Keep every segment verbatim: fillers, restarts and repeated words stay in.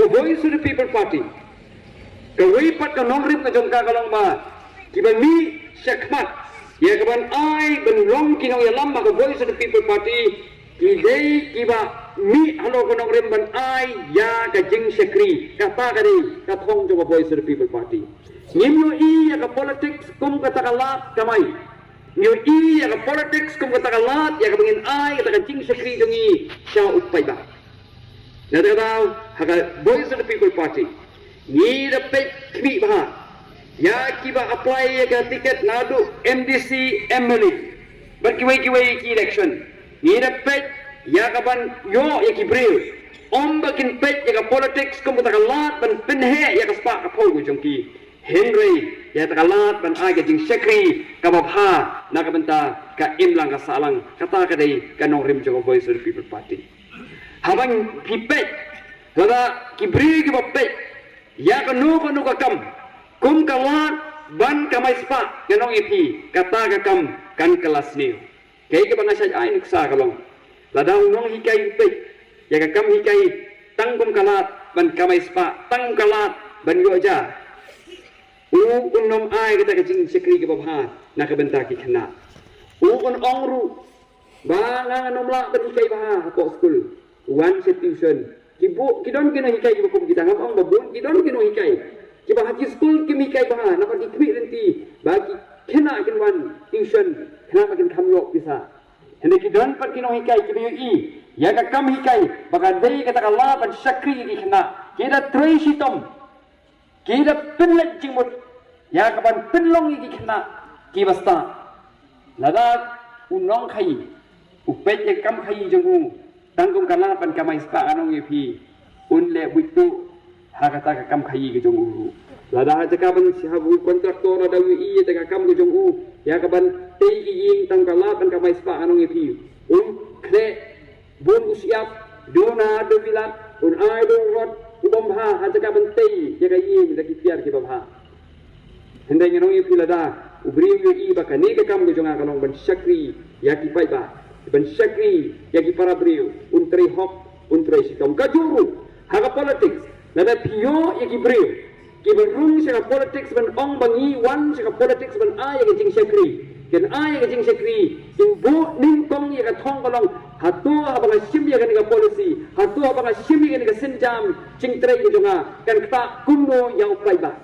Voice of the People Party. Kawei pat ka nongrim ka jong ka ka long ba kiba mih shakhmat ïa kaban ai ban long ki nongïalam ha ka Voice of the People Party ki dei kiba mih halor ka nongrim ban ai ïa ka jingshakri. Kata ka dei ka thong jong ka Voice of the People Party. Ngim ïohi ïa ka politics kum kata ka lad kamai. Ngi ïohi ïa ka politics kum kata ka lad ïa kaba ngin ai kata ka jingshakri jong ngi sha u paidbah. Na kata ka daw ha ka Voice of the People Party ngi da peit khmih bha ïa kiba apply ïa ka ticket naduh M D C, M L A bad kiwei kiwei ki election. Ngi da peit ïa kaban ïoh ïa ki briew. Ym ba kin peit ïa ka politics kum kata ka lad ban pynheh ïa ka spah ka phew ka jong ki. Hynrei ïa kata ka lad ban ai ka jingshakri kaba bha na ka bynta ka imlang ka sahlang. Kata ka dei ka nongrim jong ka Voice of the People Party. Haba phi peit lada ki briew kiba peit ïa kano kano ka kam kum ka lad ban kamai spah, ngan ong ïa phi kata ka kam kan kylla sniew. Kaei kaba nga shait ai nuksa ka long, lada u nonghikai u peit ïa ka kam hikai tang kum ka lad ban kamai spah, tang kum ka lad ban ïoh ja, u un ym ai kata ka jingshakri kaba bha na ka bynta ki khynnah. U un ong ruh ba nga ngam lah ban hikai bha hapoh skul, wan sha tuition. Ki buh, ki don ki nonghikai kiba kum kita, ngam ong ba bun, ki don ki nonghikai kiba ha ki skul kim hikai bha namar ki khmih lynti ba ki khynnah kin wan tuition khnang ba kin kham ïoh pisa. Hynrei ki don pat ki nonghikai kiba ïohi ïa ka kam hikai ba ka dei kata ka lad ban shakri ïa ki khynnah, ki da trei shitom, ki da pynleit jingmut ïa kaban pynlong ïa ki khynnah kiba stad. Lada u nongkhaïi u peit ïa ka kam khaïi jong u tang kum ka lad ban kamai spah, ngan ong ïa phi un leh buit tuh ha kata ka kam khaïi ka jong u ruh. Lada ha jaka ban shah u kontraktor, lada u ïohi ïa kata ka kam ka jong u ïa kaban tei ki ïing tang kum ka lad ban kamai spah, ngan ong ïa phi un khleh bun u shyiap, duna da u bilat, un ai da u rot u bym bha ha jaka ban tei ïa ka ïing da ki tiar kiba bha. Hynrei ngan ong ïa phi, lada u briew u ïohi ba kane ka kam ka jong nga ka long ban shakri ïa ki paidbah, ban shakri ïa ki para briew, un trei hok, un trei shitom. Kajuh ruh ha ka politics, lada phi ïoh ïa ki briew kiba rung sha ka politics ban ong ba ngi wan sha ka politics ban ai ïa ka jingshakri, kin ai ïa ka jingshakri, kin buh nyngkong ïa ka thong ka long, hato haba nga shim ïa kane ka policy, hato haba nga shim ïa kane ka sienjam jingtrei ka jong nga, kan ktah kumno ïa u paidbah?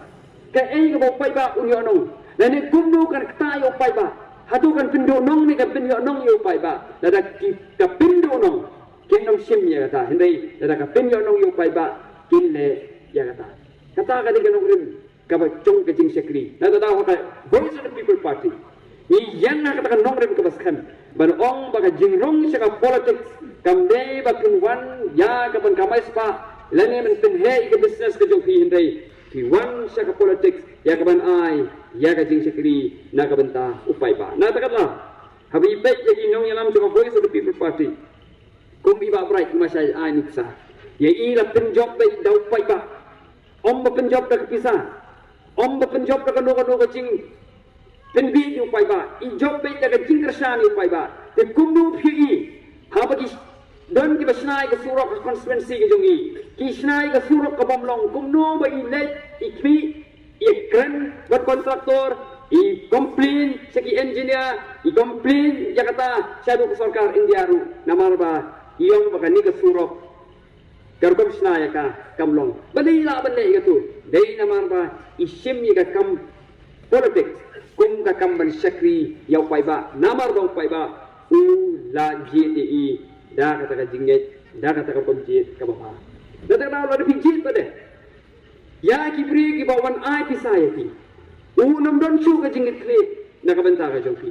Kaei kaba u paidbah un ïohnong? Lane kumno kan ktah ïa u paidbah? Hato kan pynduhnong ne kan pynïohnong ïa u paidbah? Lada ki, ka pynduhnong kin ym shim ïa kata, hynrei lada ka pynïohnong ïa u paidbah kin leh ïa kata. Kata ka dei ka nongrim kaba jong ka jingshakri. Na kata ka daw ha ka Voice of the People Party ngi ïeng ha kata ka nongrim kaba skhem ban ong ba ka jingrung sha ka politics kam dei ba phin wan ïa kaban kamai spah lane ban pynheh ïa ka business ka jong phi, hynrei phi wan sha ka politics ïa kaban ai ïa ka jingshakri na ka bynta u paidbah. Na kata ka daw haba i peit ïa ki nongïalam jong ka Voice of the People Party, kum i Bah Bright, nga shait ai nuksa ïa i, la pynjop beit da u paidbah. Ym ba pynjop da ka pisa, ym ba pynjop da kano kano ka jingpynbiej ïa u paidbah, i jop beit da ka jingkyrshan ïa u paidbah. Te kumno phi i, haba ki don kiba shna ïa ka surok ha constituency ka jong i, ki shna ïa ka surok ka bym long, kumno ba i leit i khmih, i kren bad kontraktor, i complain sha ki engineer, i complain ïa kata shaduh ka sorkar India ruh, namar ba i ong ba kane ka surok ka rukom shna ïa ka kam long. Balei i lah ban leh ïa kato? Dei namar ba i shim ïa ka kam politics kum ka kam ban shakri ïa u paidbah, namar ba u paidbah u la jied ïa i da kata ka jingngeit, da kata ka bym jied kaba bha. Da kata ka daw lada phi jied pat de ïa ki briew kiba wan ai pisa ïa phi, un ym don shuh ka jingngeit khlieh na ka bynta ka jong phi.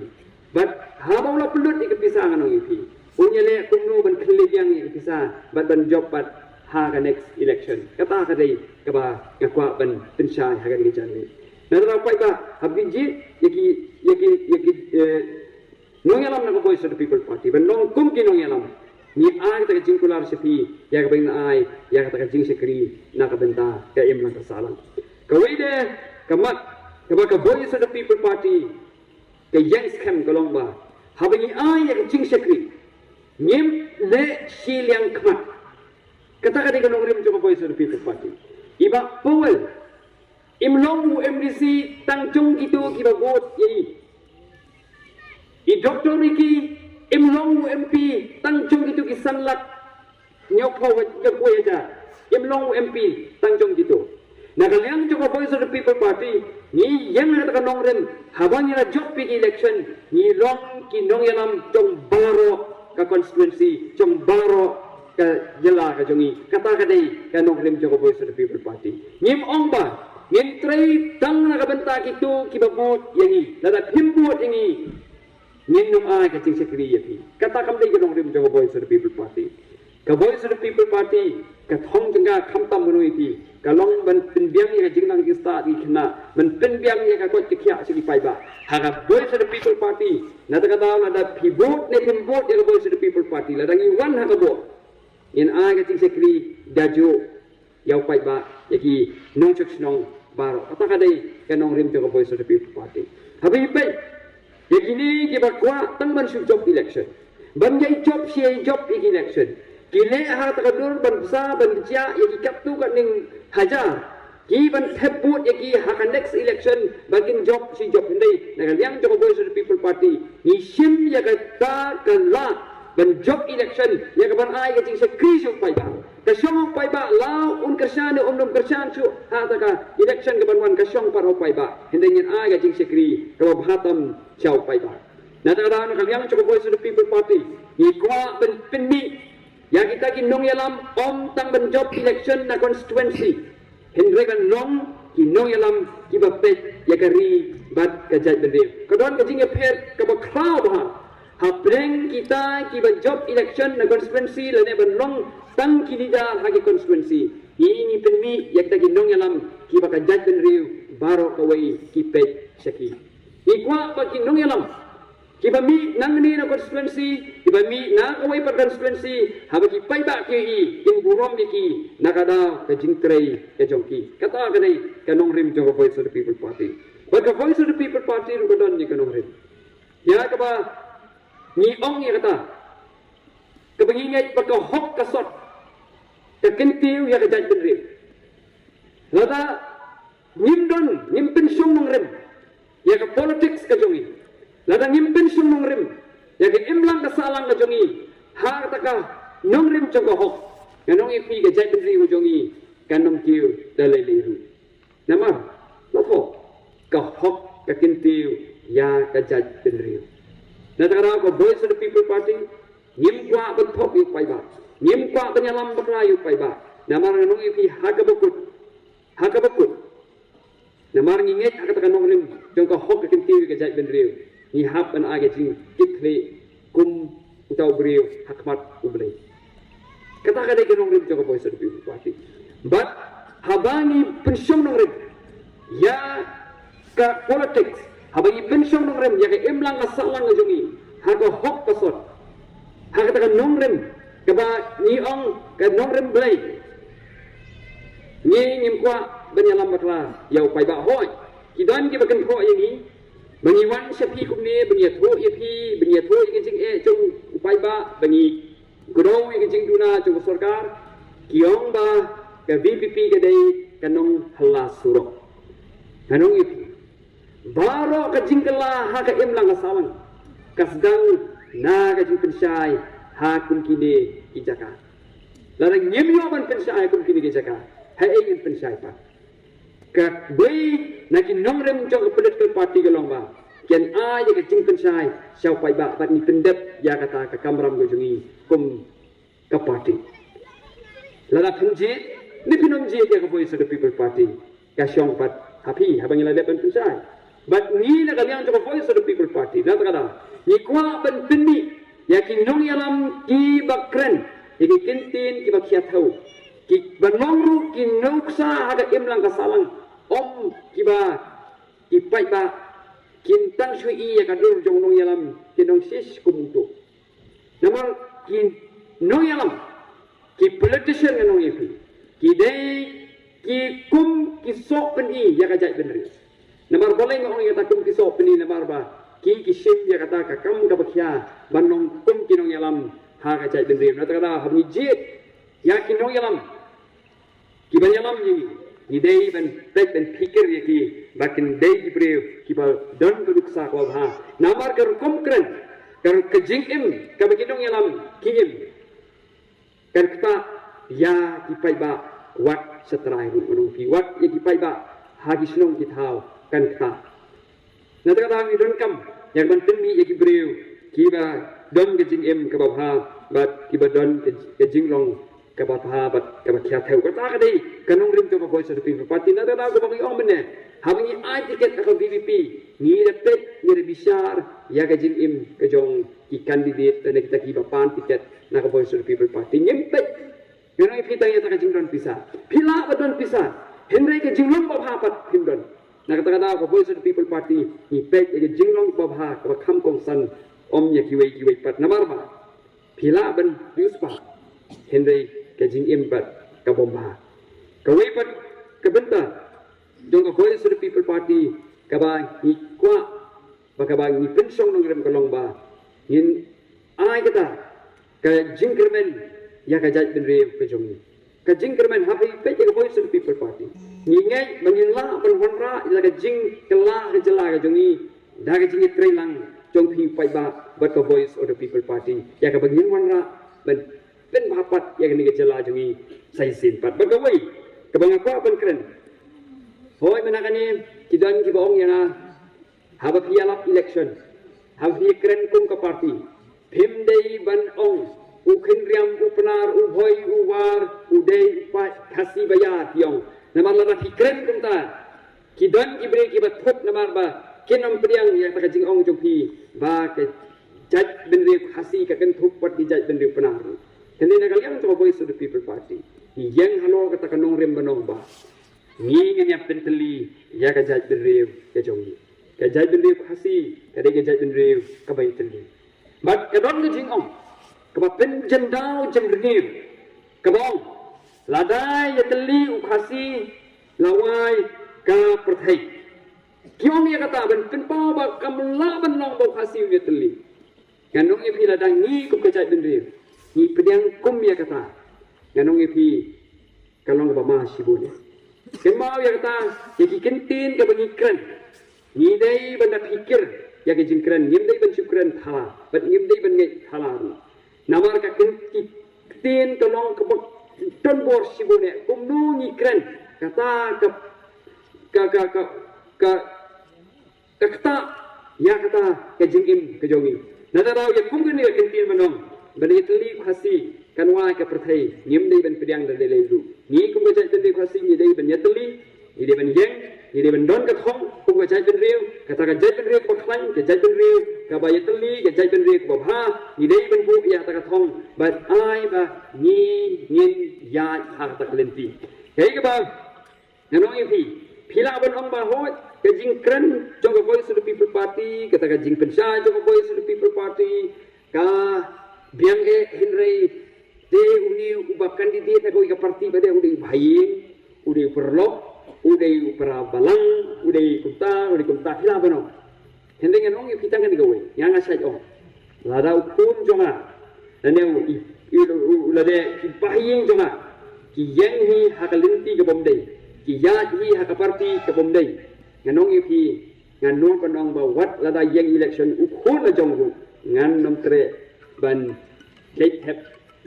Bad haba u la pynlut ïa ka pisa, ngan ong ïa phi, un ïaleh kumno ban khlieh biang ïa ka pisa bad ban jop pat ha ka next election. Kata ka dei kaba nga kwah ban pynshai ha kane ka janmiet. Na kata ka daw paidbah, haba phi jied ïa ki, ïa ki, ïa ki, eh, nongïalam na ka Voice of the People Party ban long kum ki nongïalam, ngi ai kata ka jingkular sha phi ïa kaba ngin ai ïa kata ka jingshakri na ka bynta ka imlang ka sahlang. Kawei de ka mat kaba ka Voice of the People Party ka ïeng skhem ka long ba haba ngi ai ïa ka jingshakri, ngim leh shiliang khmat. Kata ka dei ka nongrim jong ka Voice of the People Party. I Bah Powell, im long u M D C tang jong kito kiba vote ïa i. I Doctor Ricky, im long u M P tang jong kito ki san lak hynñiewphew, hynñiewphew hajar. Im long u M P tang jong kito. Na ka liang jong ka Voice of the People Party, ngi ïeng ha kata ka nongrim, haba ngi la jop ïa ki election, ngi long ki nongïalam jong baroh ka constituency, jong baroh ka jylla ka jong ngi. Kata ka dei ka nongrim jong ka Voice of the People Party. Ngim ong ba ngin trei tang na ka bynta kito kiba vote ïa ngi. Lada phim vote ïa ngi, ngin ym ai ka jingshakri ïa phi. Kata kam dei ka nongrim jong ka Voice of the People Party. Ka Voice of the People Party ka thong jong ka khamtam kano ïa phi, ka long ban pynbiang ïa ka jingnang jingstad ki khynnah, ban pynbiang ïa ka koit ka khiah sha ki paidbah. Ha ka Voice of the People Party, na kata ka daw lada phi vote ne phim vote ïa ka Voice of the People Party, lada ngi wan ha ka vote, ngin ai ka jingshakri da juh ïa u paidbah, ïa ki nongshong shnong baroh. Kata ka dei ka nongrim jong ka Voice of the People Party. Haba ïa peit ïa kine kiba kwah tang ban shu jop election, ban ïai jop shi ïai jop ïa ki election, ki leh ha kata ka dur ban bsa ban bjah ïa ki katto katne hajar, ki ban thep vote ïa ki ha ka next election ba kin jop shi jop. Hynrei na ka liang jong ka Voice of the People Party, ngi shim ïa kata ka lad ban jop election, ïa ka ban ai ka jingshakri sha u paidbah. Ka shong u paidbah, la un kyrshan ne um dum kyrshan shuh ha kata ka election ka ban wan, ka shong pat u paidbah. Hynrei ngin ai ka jingshakri kaba bha tam sha u paidbah. Na kata ka daw na ka liang jong ka Voice of the People Party, ngi kwah ban pynmih ïa kita ki nongïalam, ym tang ban jop election na constituency, hynrei ban long ki nongïalam kiba peit ïa ka ri bad ka jaitbynriew. Ka don ka jingïapher kaba khraw bha hapdeng kita kiba jop election na constituency lane ban long tang ki leader ha ki constituency. Ngi, ngi pynmih ïa kita ki nongïalam kiba ka jaitbynriew baroh kawei ki peit sha ki. Ngi kwah ba ki nongïalam kiba mih nangne na constituency, kiba mih na kawei pat constituency, haba ki paidbah ki ïohi, kin burom ïa ki na ka daw ka jingtrei ka jong ki. Kata ka dei ka nongrim jong ka Voice of the People Party. Bad ka Voice of the People Party ruh ka don ïa ka nongrim. Ïa kaba ngi ong ïa kata, kaba ngi ngeit ba ka hok ka sot ka kyntiew ïa ka jaitbynriew. Lada ngim don, ngim pynshong nongrim ïa ka politics ka jong ngi, lada ngim pynshong nongrim ïa ka imlang ka sahlang ka jong ngi ha kata ka nongrim jong ka hok, ngan ong ïa phi, ka jaitbynriew ka jong ngi kan ym kiew da lei lei ruh. Namar la hok, ka hok ka kyntiew ïa ka jaitbynriew. Na kata ka daw ka Voice of the People Party ngim kwah ban thok ïa u paidbah, ngim kwah ban ïalam bakla ïa u paidbah. Namar ngan ong ïa phi, ha kaba kut, ha kaba kut, namar ngi ngeit ha kata ka nongrim jong ka hok ka kyntiew ïa ka jaitbynriew, ngi hap ban ai ka jingkitkhlieh kum uta u briew ha khmat U Blei. Kata ka dei ka nongrim jong ka Voice of the People Party. Bad haba ngi pynshong nongrim ïa ka politics, haba ngi pynshong nongrim ïa ka imlang ka sahlang ka jong ngi ha ka hok ka sot, ha kata ka nongrim kaba ngi ong ka nongrim Blei, ngi ngim kwah ban ïalam bakla ïa u paidbah. Hooid, ki don kiba kynthoh ïa ngi ba ngi wan sha phi kumne, ba ngi ïathuh ïa phi, ba ngi ïathuh ïa ka jingeh jong u paidbah, ba ngi kdew ïa ka jingduna jong ka sorkar. Ki ong ba ka VPP ka dei ka nonghylla surok. Ngan ong ïa phi, baroh ka jingkylla ha ka imlang ka sahlang ka sdang na ka jingpynshai ha kum kine ki jaka. Lada ngim ïoh ban pynshai ha kum kine ki jaka, haei ngin pynshai pat? Kawei na ki nongrim jong ka political party ka long ba kin ai ïa ka jingpynshai sha u paidbah, bad ngi pyndep ïa kata ka kamram ka jong ngi kum ka party. Lada phin jied ne phin ym jied ïa ka Voice of the People Party, ka shong pat ha phi haba ngi la dep ban pynshai. Bad ngi na ka liang jong ka Voice of the People Party, na kata ka daw ngi kwah ban pynmih ïa ki nongïalam kiba kren ïa ki kyntien kiba khia thew, kiba long ruh ki nuksa ha ka imlang ka sahlang, ym kiba ki paidbah kin tang shu i ïa ka dur jong u nongïalam, kin ong shish kum uto. Namar ki nongïalam, ki politician, ngan ong ïa phi, ki dei ki kum ki soh pyni ïa ka jaitbynriew. Namar balei nga ong ïa kata kum ki soh pyni? Namar ba ki, ki shim ïa kata ka kam kaba khia ban long kum ki nongïalam ha ka jaitbynriew. Na kata ka daw haba ngi jied ïa ki nongïalam kiba ïalam ïa ngi, ngi dei ban peit ban phikir ïa ki ba kin dei ki briew kiba don ka nuksa kaba bha. Namar ka rukom kren, ka, ka jingim kaba ki nongïalam ki im, kan ktah ïa ki paidbah wat sha trai ruh, ngan ong ïa phi, wat ïa ki paidbah ha ki shnong ki thaw kan ktah. Na kata ka daw ngi donkam ïa ka ban pynmih ïa ki briew kiba don ka jingim kaba bha bad kiba don ka, ka jinglong kaba bha bad kaba khia thew. Kata ka dei ka nongrim jong ka Voice of the People Party. Na kata ka daw kaba ngi ong mynne, haba ngi ai tiket ha ka V P P, ngi da peit, ngi da bishar ïa ka jingim ka jong ki candidate lane kita kiba pan tiket na ka Voice of the People Party. Ngim peit, ngan ong ïa phi, tang ïa kata ka jingdon pisa. Phi lah ba don pisa, hynrei ka jinglong ba bha pat phim don. Na kata ka daw ka Voice of the People Party ngi peit ïa ka jinglong ba bha kaba kham kongsan, ym ïa kiwei kiwei pat. Namar ba phi lah ban ïuh spah, hynrei ka jingim pat ka bym bha. Kawei pat ka bynta jong ka Voice of the People Party kaba ngi kwah ba kaba ngi pynshong nongrim ka long ba ngin ai kata ka jingkyrmen ïa ka jaitbynriew ka jong ngi. Ka jingkyrmen, haba ngi peit ïa ka Voice of the People Party, ngi ngeit ba ngin lah ban wanrah ïa ka jingkylla ka jylla ka jong ngi da ka jingïatreilang jong phi paidbah bad ka Voice of the People Party, ïa kaba ngin wanrah ban pynbha pat ïa kane ka jylla jong ngi sa shisien pat. Bad kawei kaba nga kwah ban kren, hooid mynta kane ki don kiba ong ïa nga, haba phi ïalap election, haba phi kren kum ka party, phim dei ban ong u Khynriam, u Pnar, u Bhoi, u War, u Dei, u Paid, Khasi ba ïar, phi ong. Namar lada phi kren kumta, ki don ki briew kiba thut namar ba kin ym pdiang ïa kata ka jingong jong phi ba ka jaitbynriew Khasi ka kynthup bad ki jaitbynriew Pnar. Hynrei na ka liang jong ka Voice of the People Party, ngi ïeng halor kata ka nongrim ban ong ba ngi ngin ïa pyntylli ïa ka jaitbynriew ka jong ngi. Ka jaitbynriew Khasi ka dei ka jaitbynriew kaba ïatylli. Bad ka don ka jingong kaba pynjyndaw jynrngiew kaba ong, lada ïatylli u Khasi la wai ka pyrthei. Ki ong ïa kata ban pynpaw ba kam lah ban long ba u Khasi u ïatylli. Ngan ong ïa phi, lada ngi kum ka jaitbynriew ngi pdiang kum ïa kata, ngan ong ïa phi, ka long kaba ma shibun. Kynmaw ïa kata, ïa ki kyntien kaba ngi kren, ngi dei ban da phikir ïa ka jingkren, ngim dei ban shu kren thala bad ngim dei ban ngeit thala ruh. Namar ka kyn-, ki kyntien ka long kaba don bor shibun, kumno ngi kren, kata ka, ka, ka, ka, ka ka ktah ïa kata ka jingim ka jong ngi. Na kata ka daw ïa kum kane ka kyntien ba ong, ba ïatylli u Khasi kan wai ka pyrthei, ngim dei ban pdiang da lei lei ruh. Ngi kum ka jaitbynriew Khasi ngi dei ban ïatylli, ngi dei ban ïeng, ngi dei ban don ka thong kum ka jaitbynriew, kata ka jaitbynriew kaba khlaiñ, ka jaitbynriew kaba ïatylli, ka jaitbynriew kaba bha, ngi dei ban buh ïa kata ka thong bad ai ba ngi ngin ïaid ha kata ka lynti. Kaei kaba ngan ong ïa phi, phi lah ban ong ba hooid ka jingkren jong ka Voice of the People Party, kata ka jingpynshai jong ka Voice of the People Party ka biang eh, hynrei te une uba candidate na kawei ka party pat u dei u bhaïing, u dei u paralok, u dei u para balang, u dei kumta, u dei kumta, phi lah ban ong. Hynrei ngan ong ïa phi tang kane kawei, nga nga shait ong. Lada u khun jong nga, lane u, i, i, u, u, lada ki bahaïing jong nga ki ïeng hi ha ka lynti ka bym dei, ki ïaid hi ha ka party ka bym dei, ngan ong ïa phi, ngan nud ban ong ba wat lada ïeng election u khun la jong ruh, ngan ym treh ban leit thep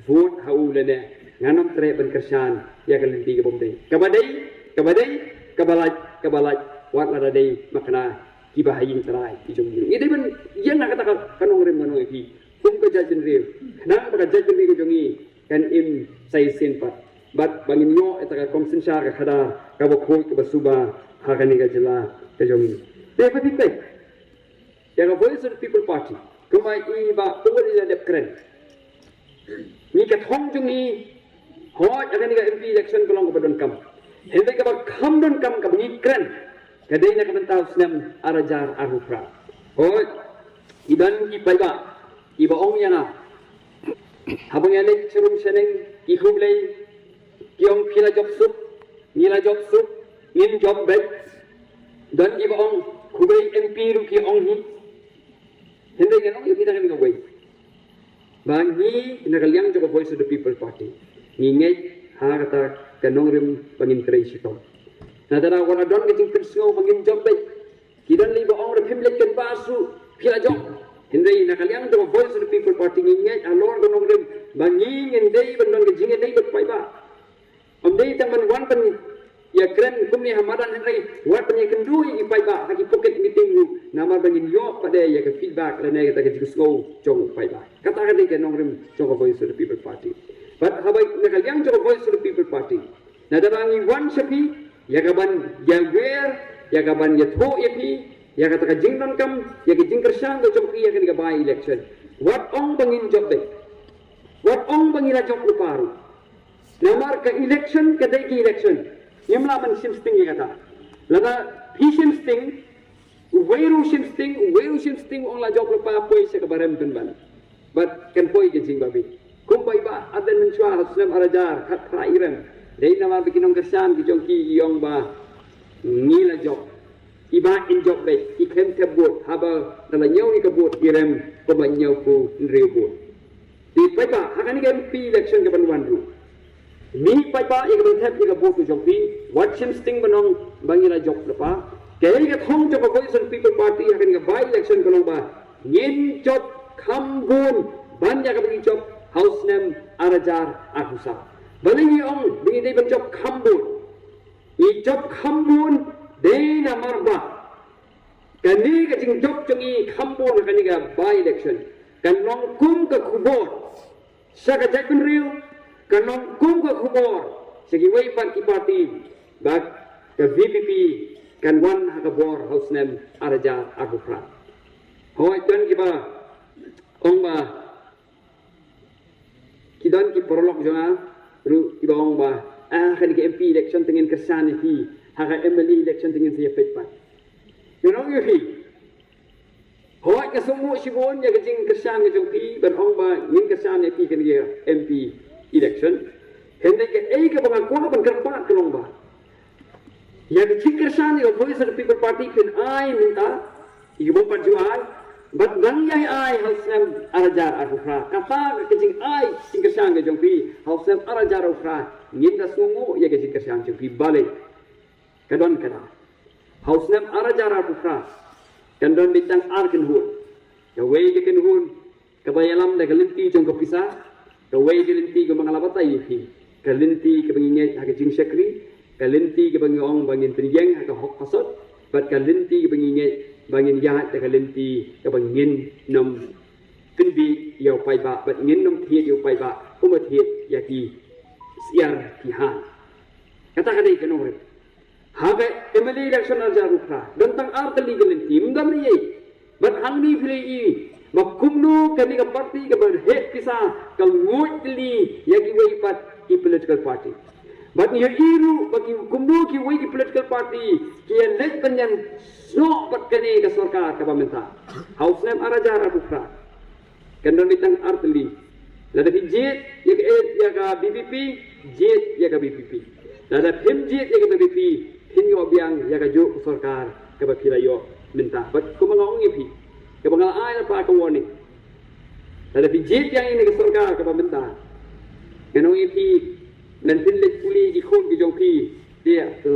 vote ha u lane ngan ym treh ban kyrshan ïa ka lynti ka bym dei. Kaba dei, kaba dei, kaba lait, kaba lait, wat lada dei makna ki bahaïing trai ki jong ngi. Ngi dei ban ïeng ha kata ka, ka nongrim, ngan ong ïa phi, kum ka jaitbynriew, khnang ba ka jaitbynriew ka jong ngi kan im sa shisien pat, bad ba ngin ïoh ïa kata ka kong synshar ka khadar kaba khuid kaba suba ha kane ka jylla ka jong ngi. Te ba phi peit ïa ka Voice of the People Party, kumba i Bah Powell i la dep kren, ngi ka thong jong ngi, hooid, ha kane ka M P election ka long kaba donkam, hynrei kaba kham donkam kaba ngi kren ka dei na ka bynta u snem ar hajar arphew phra. Hooid, ki don ki paidbah kiba ong ïa nga, haba nga leit sharum shaneng, ki khublei, ki ong phi la jop suk, ngi la jop suk, ngin jop beit. Don kiba ong khublei M P ruh ki ong hi. Hynrei ngan ong ïa phi tang kane kawei, ba ngi na ka liang jong ka Voice of the People Party, Ngi ngeit ha kata ka nongrim ba ngin trei shitom. Na dara wat la don ka jingpynsngew ba ngin jop beit. Ki don lei ba ong re phim leit kynbas ruh phi la jop. Hynrei na ka liang jong ka Voice of the People Party ngi ngeit halor ka nongrim ba ngi ngin dei ban don ka jingïadei bad paidbah. Ym dei tang ban wan ban ïakren kumne ha madan hynrei wat ban ïakynduh ïa ki paidbah ha ki pocket meeting ruh namar ba ngin ïoh pat de ïa ka feedback lane kata ka jingsngew jong u paidbah. Kata ka dei ka nongrim jong ka Voice of the People Party. Bad haba na ka liang jong ka Voice of the People Party, na dara ngi wan sha phi ïa ka ban ïawer, ïa ka ban ïathuh ïa phi ïa kata ka jingdonkam, ïa ka jingkyrshan ka jong phi ïa kane ka by election. Wat ong ba ngin jop beit. Wat ong ba ngi la jop lypa ruh. Namar ka election ka dei ka election. Ngim lah ban shim sting ïa kata. Lada phi shim sting, uwei ruh shim sting, uwei ruh shim sting, ong la jop lypa, poi sha kaba rem pynban. Bad kan poi ka jingbabe. Kumba i Bah Ardent mynshuwa ha u snem ar hajar khatphra i rem. Dei namar ba ki nongkyrshan ki jong ki i ong ba ngi la jop. I Bah in jop beit, i khlem thep vote, haba da la ñiew ïa ka vote i rem kumba ñiew ko hynriew vote. Te paidbah, ha kane ka M P election kaban wan ruh, mih paidbah ïa ka ban thep ïa ka vote ka jong phi, wat shim sting ban ong ba ngi la jop lypa. Kaei ka thong jong ka Voice of the People Party ha kane ka by election ka long ba ngin jop kham bun ban ïa kaba ngi jop ha u snem ar hajar arphew saw. Balei ngi ong ba ngi dei ban jop kham bun? Ngi jop kham bun dei namar ba kane ka jingjop jong ngi kham bun ha kane ka by election kan long kum ka khubor sha ka jaitbynriew, kan long kum ka khubor sha kiwei pat ki party ba ka V P P kan wan ha ka bor ha u snem ar hajar arphew phra. Hooid, don kiba ong ba ki don ki paralok jong nga ruh kiba ong ba, ah, ha kane ka M P election te ngin kyrshan ïa phi, ha ka M L A election te ngin sa ïapeit pat. Ngan ong ïa phi, hooid nga sngewthuh shibun ïa ka jingkyrshan ka jong phi ban ong ba ngin kyrshan ïa phi ha kane ka M P election. Hynrei kaei kaba nga kwah ban kyrpad ka long ba ïa ka jingkyrshan ïa ka Voice of the People Party phin ai mynta, ïa ka bym pat ju ai, bad nang ïa ai ha u snem ar hajar arphew phra. Kata ka jingai jingkyrshan ka jong phi ha u snem ar hajar arphew phra, ngin da sngewnguh ïa ka jingkyrshan jong phi. Balei? Ka don kata, ha u snem ar hajar arphew phra kan don beit tang ar kynhun. Kawei ka kynhun kaba ïalam da ka lynti jong ka pisa, kawei ka lynti kaba nga la batai ïa phi, ka lynti kaba ngi ngeit ha ka jingshakri, ka lynti kaba ngi ong ba ngin pynïeng ha ka hok ka sot, bad ka lynti kaba ngi ngeit ba ngin ïaid da ka lynti kaba ngin nym pynbiej ïa u paidbah, bad ngin nym thied ïa u paidbah kumba thied ïa ki syiar ki han. Kata ka dei ka nongrim. Ha ka M L A election ar hajar arphew phra don tang ar tylli ka lynti, ym don ei ei. Bad hangne phi la ïohi ba kumno kane ka party kaba heh pisa ka nguid tylli ïa kiwei pat ki political party. Bad ngi ïohi ruh ba ki, kumno kiwei ki political party ki ïaleit ban ïasnoh bad kane ka sorkar kaba mynta. Ha u snem ar hajar arphew phra kan don beit tang ar tylli. Lada phi jied ïa ka, ïa ka V P P, jied ïa ka V P P. Lada phim jied ïa ka V P P, phin ïoh biang ïa kajuh ka sorkar kaba phi la ïoh mynta. Bad kumba nga ong ïa phi, kaba nga la ai lypa ka warning, lada phi jied biang ïa kane ka sorkar kaba mynta, ngan ong ïa phi, lada phin leit pule ki khun ki jong phi, te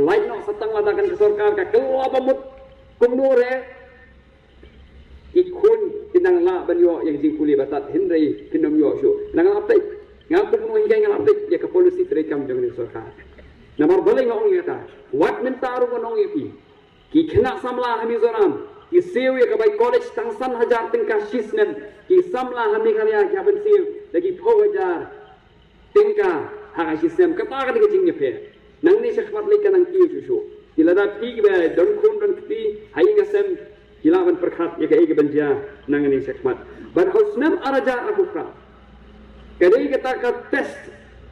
lait noh sa tang lada kane ka sorkar ka kylla ba mut kumno re, ki khun kin nang lah ban ïoh ïa ka jingpule ba tad, hynrei kin ym ïoh shuh. Nga la peit, nga kum u nonghikai nga la peit ïa ka policy treikam jong ka sorkar. Namar balei nga ong ïa kata? Wat mynta ruh ngan ong ïa phi, ki khynnah samla ha Mizoram ki siew ïa ka bai college tang san hajar tyngka shi snem. Ki samla ha Meghalaya ki hap ban siew da ki phew hajar tyngka ha ka shi snem. Kata ka dei ka jingïapher. Nangne shakhmat lei ka nang kiew shuh shuh. Te lada phi kiba don khun don kti ha ïing ha sem, ki lah ban pyrkhat ïa kaei kaban jia nangne shakhmat. Bad ha u snem ar hajar arphew phra, ka dei kata ka test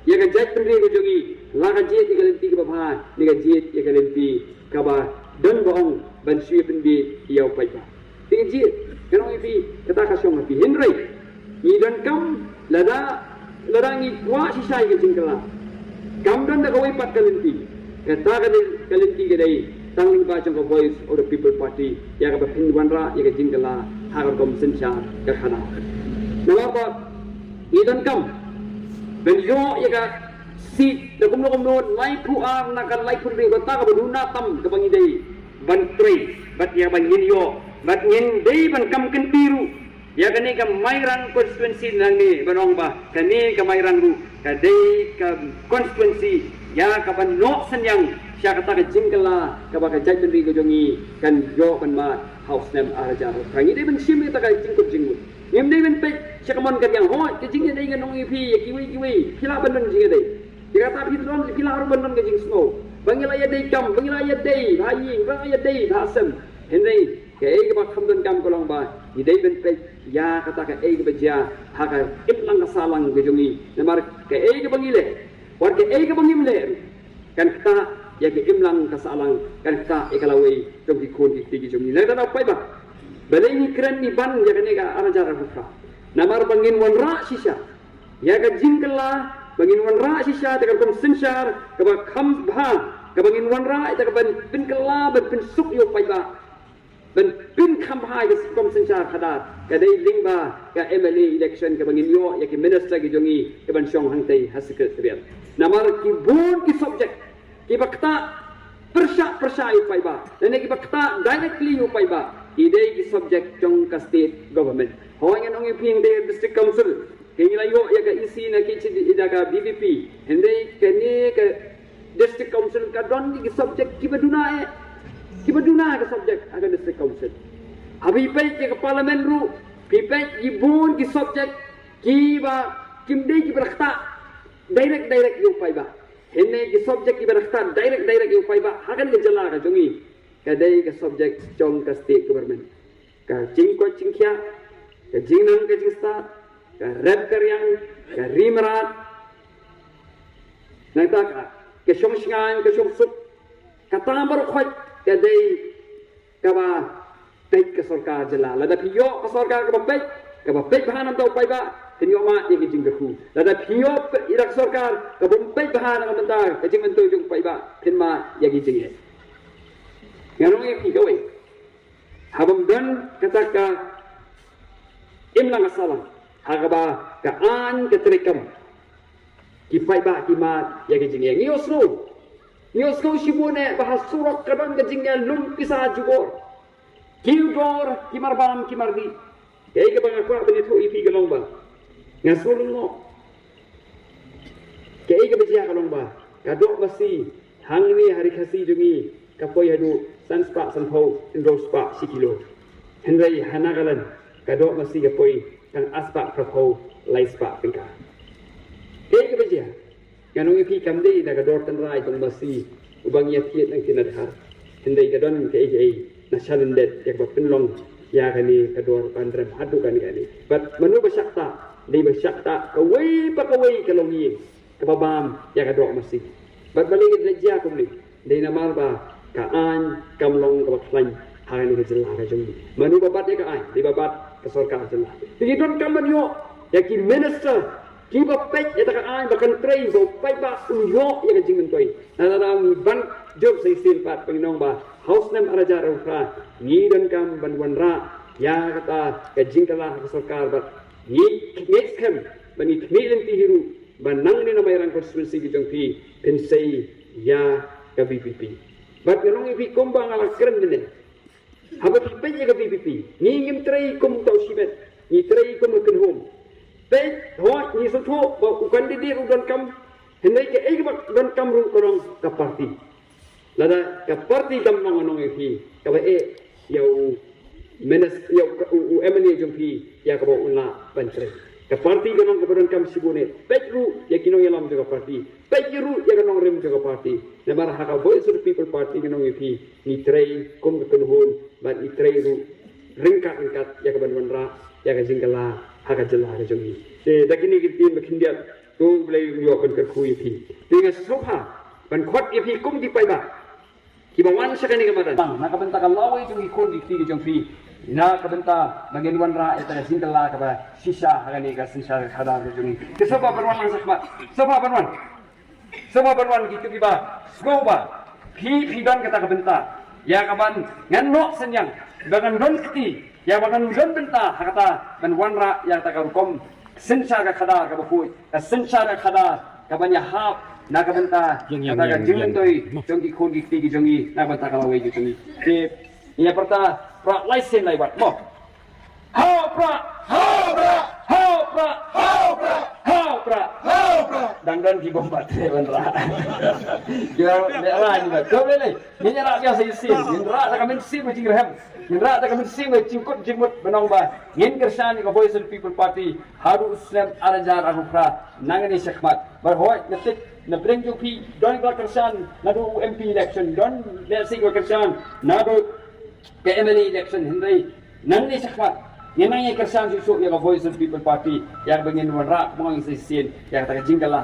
ïa ka jaitbynriew ka jong ngi, la ka jied ïa ka lynti kaba bha ne ka jied ïa ka lynti kaba don ba ong ban shu ïapynbiej ïa u paidbah. Te ka jied, ngan ong ïa phi, kata ka shong ha phi. Hynrei ngi donkam, lada, lada ngi kwah shisha ïa ka jingkylla, kam don da kawei pat ka lynti. Kata ka dei ka lynti ka dei tang lyngba jong ka Voice of the People Party ïa kaba phin wanrah ïa ka jingkylla ha ka rukom synshar ka khadar. Namar ba ngi donkam ban ïoh ïa ka Seat da kumno kumno, laiphew ar na ka laiphew hynriew, kata kaba duna tam kaba ngi dei ban trei bad ïa ba ngin ïoh bad ngin dei ban kam kynti ruh ïa kane ka Mairang constituency nangne, ban ong ba kane ka Mairang ruh ka dei ka constituency ïa kaba noh synñiang sha kata ka jingkylla kaba ka jaitbynriew ka jong ngi kan ïoh ban mad ha u snem ar hajar. Ka ngi dei ban shim ïa kata ka jingkut jingmut. Ngim dei ban peit sha ka mon ka riang. Hooid, ka jingïadei ngan ong ïa phi, ïa kiwei kiwei phi lah ban don jingïadei. Ïa kata phi don, phi lah ruh ban don ka jingsngew ba ngi la ïadei kam, ba ngi la ïadei bha ïing, ba ngi la ïadei bha sem. Hynrei kaei kaba kham donkam ka long ba ngi dei ban peit ïa kata kaei kaba jia ha ka imlang ka sahlang ka jong ngi. Namar kaei kaba ngi leh, wat kaei kaba ngim leh ruh, kan ktah ïa ka imlang ka sahlang, kan ktah ïa ka lawei jong ki khun ki kti ki jong ngi. Lada na paidbah, balei ngi kren ngi ban ïa kane ka ar hajar arphew phra? Namar ba ngin wanrah shisha ïa ka jingkylla, ba ngin wanrah shisha ïa ka rukom synshar kaba kham bha, kaba ngin wanrah ïa ka ban pynkylla, ban pynsuk ïa u paidbah, ban pynkham bha ïa ka rukom synshar khadar, ka dei lyngba ka M L A election kaba ngin ïoh ïa ki minister ki jong ngi kaban shong hangtei ha Secretariat. Namar ki bun ki subject kiba ktah pyrshah pyrshah ïa u paidbah, lane kiba ktah directly ïa u paidbah, ki dei ki subject jong ka state government. Hooid, ngan ong ïa phi, hynrei district council, ki ngi la ïoh ïa ka E C na ki chi da ka V P P, hynrei kane ka district council ka don ki subject kiba duna eh, kiba duna ka subject ha ka district council. Haba phi peit ïa ka parliament ruh, phi peit ki bun ki subject kiba kim dei kiba ktah direct direct ïa u paidbah. Hynrei ki subject kiba ktah direct direct ïa u paidbah ha kane ka jylla ka jong ngi, ka dei ka subject jong ka state government. Ka jingkoit jingkhiah, ka jingnang ka jingstad, ka rep ka riang, ka ri mrad, nangta ka, ka shong shngaiñ, ka shong suk, kata baroh khoit ka dei kaba peit ka sorkar jylla. Lada phi ïoh ka sorkar kaba peit, kaba peit bha na ka bynta u paidbah, phin ïoh mad ïa ki jingkyrkhu. Lada phi ïoh pe-, ïa ka sorkar kabym peit bha na ka bynta ka jingmyntoi jong u paidbah, phin mad ïa ki jingeh. Ngan ong ïa phi kawei. Haba ym don kata ka imlang ka sahlang ha kaba ka aiñ ka treikam, ki paidbah ki mad ïa ki jingeh. Ngi ïohsngew, ngi ïohsngew shibun eh ba ha surok ka don ka jingeh lum pisa jubor, ki dor, ki marbam, ki mardih. Kaei kaba nga kwah ban ïathuh ïa phi ka long ba nga sngewlyngngoh. Kaei kaba jia ka long ba ka doh masi hangne ha Ri Khasi jong ngi ka poi haduh san spah sanphew hynriew spah shi kilo. Hynrei ha Nagaland ka doh masi ka poi tang ar spah phraphew lai spah tyngka. Kaei kaba jia? Ngan ong ïa phi, kam dei na ka dor tynrai tang masi uba ngi ïa thied nangtei na dhar. Hynrei ka don kaei kaei na shalyndet ïa kaba pynlong ïa kane ka dor ban rem haduh kane kane. Bad mano ba shah ktah? Dei ba shah ktah kawei pa kawei ka longïing kaba bam ïa ka doh masi. Bad balei ka la jia kumne? Dei namar ba ka aiñ kam long kaba khlaiñ ha kane ka jylla ka jong ngi. Mano ba bat ïa ka aiñ? Dei ba bat ka sorkar jylla. Te ngi donkam ban ïoh ïa ki minister kiba peit ïa ka aiñ ba kan trei ba u paidbah un ïoh ïa ka jingmyntoi. Na lada ngi ban jop sa shisien pat ba ngi ong ba ha u snem ar hajar arphew phra ngi donkam ban wanrah ïa kata ka jingkylla ha ka sorkar bad ngi ngeit skhem ba ngi khmih lynti hi ruh ba nangne na Mairang constituency ka jong phi phin sei ïa ka V P P. Bad ngan ong ïa phi kumba nga la kren mynne, haba phi peit ïa ka V P P, ngi ngim trei kum uta u shimet, ngi trei kum ka kynhun. Peit, hooid, ngi sngewthuh ba u candidate u donkam, hynrei kaei kaba donkam ruh ka long ka party. Lada ka party kam long, ngan ong ïa phi, kaba eh ïa u minis-, ïa u, u, u M L A jong phi ïa kaba un lah ban trei. Ka party ka long kaba donkam shibun eh. Peit ruh ïa ki nongïalam jong ka party, peit ruh ïa ka nongrim jong ka party. Namar ha ka Voice of the People Party, ngan ong ïa phi, ngi trei kum ka kynhun bad ngi trei ruh ryngkat ryngkat ïa kaban wanrah ïa ka jingkylla ha ka jylla ka jong ngi. Te da kine ki ktien ba khyndiat, to U Blei un ïoh ban kyrkhu ïa phi. Te nga sngewbha ban khot ïa phi kum ki paidbah kiba wan sha kane ka madan, na ka bynta ka lawei jong ki khun ki kti ki jong phi, na ka bynta ba ngin wanrah ïa ka jingkylla kaba shisha ha kane ka synshar khadar ka jong ngi. Te sngewbha ban wan lang shakhmat, sngewbha ban wan, sngewbha ban wan. Kito kiba sngew ba phi, phi don kata ka bynta ïa kaban, ngan noh synñiang ba ngan don kti ïa ba ngan don bynta ha kata ban wanrah ïa kata ka rukom synshar ka khadar kaba khuid, ka synshar ka khadar kaban ïahap na ka bynta kata ka jingmyntoi jong ki khun ki kti ki jong ngi na ka bynta ka lawei ki jong ngi. Te ïa pyrta pra lai sien lai wat mo. Hau pra, hau pra, hau pra, hau pra, hau pra, hau pra. Dang don ki bom baterai ban rah. Ki ban rah ni ba. Ko bele. Ngin ïa rah biang sa shisien. Ngin rah da ka mynsiem ka jingrhem. Ngin rah da ka mynsiem ka jingkut jingmut ban ong ba ngin kyrshan ïa ka Voice of the People Party haduh u snem ar hajar arphew phra. Nangne shakhmat. Bad hooid, nga tip na pdeng jong phi don ka kyrshan naduh u M P election, don lehse ka kyrshan naduh ka M L A election, hynrei nangne shakhmat ngin nang ïa kyrshan shuh shuh ïa ka Voice of the People Party ïa kaba ngin wanrah kumno sa shisien ïa kata ka jingkylla.